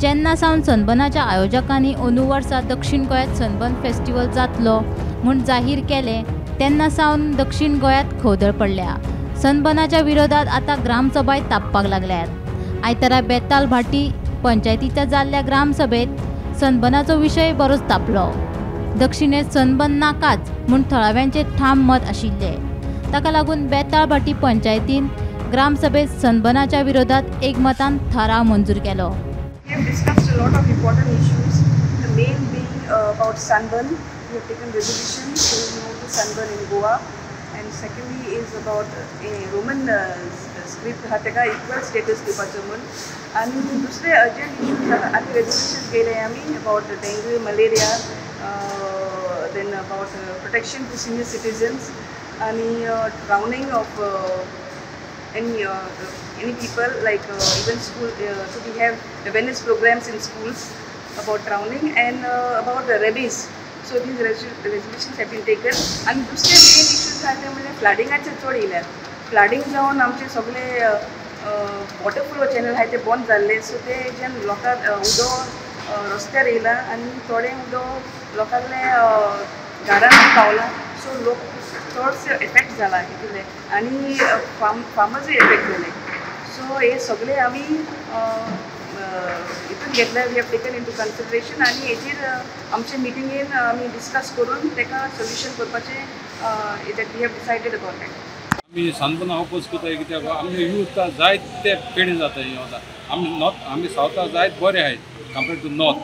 जेन्ना सावन सनबर्नाच्या आयोजकांनी अंदू वर्सा दक्षिण गोंयांत सनबर्न फेस्टिवल जातलो म्हूण जाहीर केलें तेन्ना सावन दक्षिण गोंयांत खवदळ पडल्या. सनबर्नाच्या विरोधात आतां ग्रामसभाय तापपाक लागल्यात. आयतारा बेताल भाटी पंचायतीच्या जाल्ल्या ग्रामसभेत सनबर्नाचो विशय बरोच तापलो. दक्षिणेत सनबर्न नाकाच म्हूण थळाव्यांचें ठाम मत आशिल्लें. ताका लागून बेताळ भाटी पंचायतीन ग्रामसभेत सनबर्नाच्या विरोधात एकमतान थाराव मंजूर केलो. We have discussed a lot of important issues, the main being about sunburn. We have taken resolution saying no to sunburn in Goa, and secondly is about Roman script हा ताका इक्वल स्टेटस दिवपाचो म्हूण. आनी दुसरे urgent issues आनी resolution केले आमी about dengue, malaria, then about protection to senior citizens आनी drowning of any people, like even school, so we have awareness programs in schools about drowning and about rabies. So these resolutions have been taken. And दुसरे main issues आहा ते म्हणजे फ्लडिंगाचे चड येयल्यात. Flooding जावन आमचे सगळे water flow channel आहाय ते बंद जाल्ले. सो ते जेन लोकांक उदक रस्त्यार येयला आनी थोडें उदक लोकांले घरान पावलां. सो लोक चडशे एफेक्ट जाला हितूंतले आनी फार्मर्सूय एफेक्ट जाले. सो हे सगळे आमी हितून घेतले, we have taken into consideration आनी हेजेर आमचे मिटिंगेन आमी डिस्कस करून ताका सोल्युशन करपाचें that we have decided about that. आमी सनबर्न अपोज करता कित्याक आमचे यूथ जायते पेडे जाता हे वता. आमी नॉर्थ, आमी सावथाक जायत बरे आहाय कंपेर्ड टू नॉर्थ.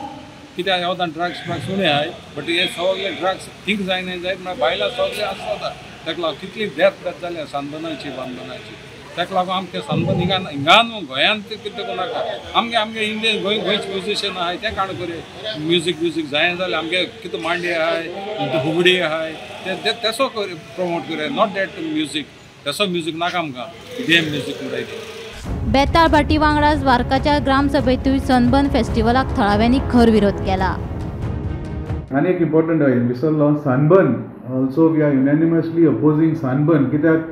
कित्याक ह्या वतान ड्रग्स ब्रग्स उणें आहाय, बट हे सगळे ड्रग्स थिंक जायना जायत म्हळ्यार बायलां सगळे आसता. ताका लागून कितली डेथ जाल्या सनबर्नाची बानबर्नाची. ताका लागून आमकां सनबर्न हिंगा हिंगा न्हू गोंयांत कितें करूं नाका. आमगे आमगे इंडियन गोंय गोंयचे म्युजिशियन आहाय ते काण करूं म्युजीक ब्युजीक जाय जाल्यार आमगे कितें मांडे आहाय, फुगडी आहाय ते तेसो प्रमोट करूं, not that music. तसो म्युजीक नाका आमकां, इडियम म्युजीक म्हणटाय ते. बेताळ भाटी वांगडाच वार्काच्या ग्रामसभेतूय सनबर्न फेस्टिवलाक थळाव्यांनी खर विरोध केला. आनी एक इम्पॉर्टंट विसरलो, sunburn also we are unanimously opposing sunburn. कित्याक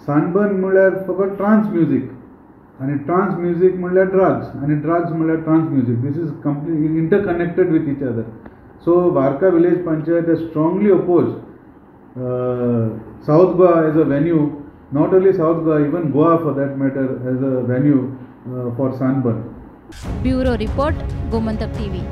सनबर्न म्हणल्यार फकत ट्रान्स म्युजीक आनी ट्रान्स म्युजीक म्हणल्यार ड्रग्स आनी ड्रग्स म्हणल्यार trance music. This is completely interconnected with each other. So Varca village panchayat has strongly oppose South Goa as a venue, not only South Goa, even Goa for that matter as a venue for sunburn. Bureau report, Gomantak TV.